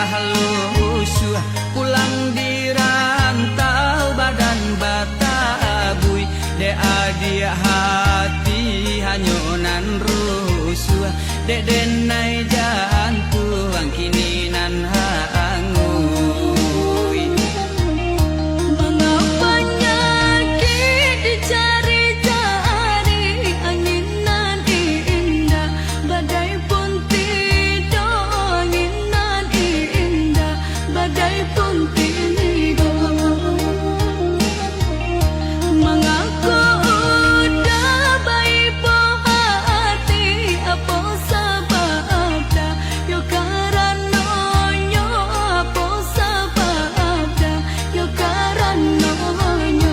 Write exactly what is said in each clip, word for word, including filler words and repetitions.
Lusuah pulang di rantau, badan batabuih. Dek adiak hati hanyo nan rusuah, dek denai jantuang kini nan hanguih. Mangapa nyakik dicari-cari, angin nan indak, badai pun tido, angin nan indak, badai pun tido. Mangako udah baibo hati, apo sababnyo? Yo karanonyo, apo sababnyo? Yo karanonyo.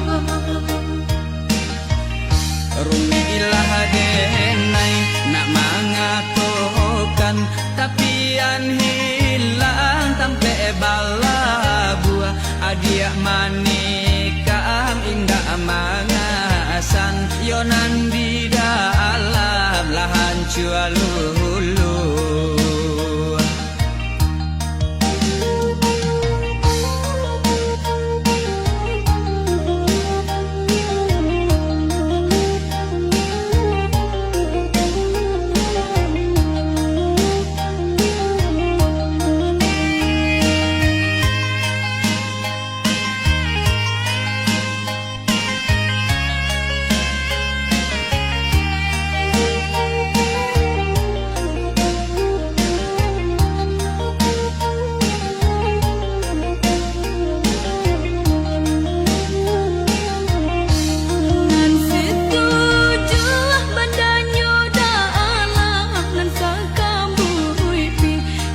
Rumiklah denai nak mangatokan, tapian hilang tampek balabuah. Adiak manikam indak mangasan, yo nan di dalam lah hancua luluah. Nan situjuah badanyo dalam, nan sakambuik pi,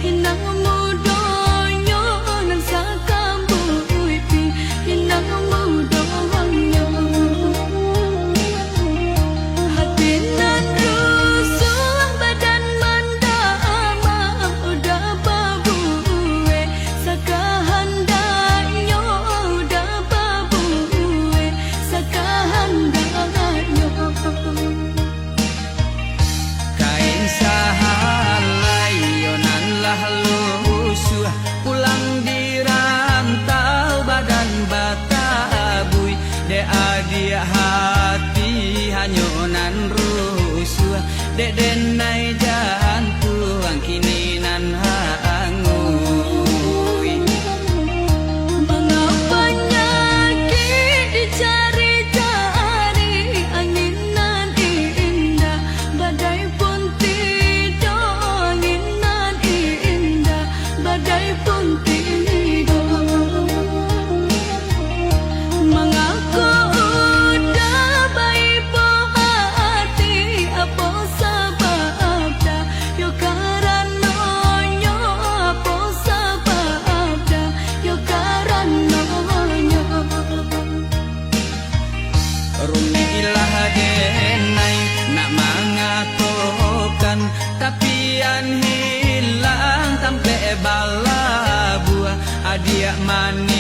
inang mudonyo, nan sakambuik pi, inang mudonyo. Hati nan rusuah, badan mandamam, udah babuek sakahandaknyo, udah babuek sakahandaknyo. Kain sahalai yo nan lah lusuah, pulang di rantau badan batabuih. Dek adiak hati hanyo nan rusuah, dek denai jantuang kini nan hanguih. Mangapa nyakik dicari-cari, angin nan indak, badai pun tido, angin nan indak, badai pun tido. Mangako udah baibo hati, apo sababnyo? Yo karanonyo, apo sababnyo? Yo karanonyo. Rumiklah denai nak mangatokan, tapian hilang tampek balabuah. Adiak manikam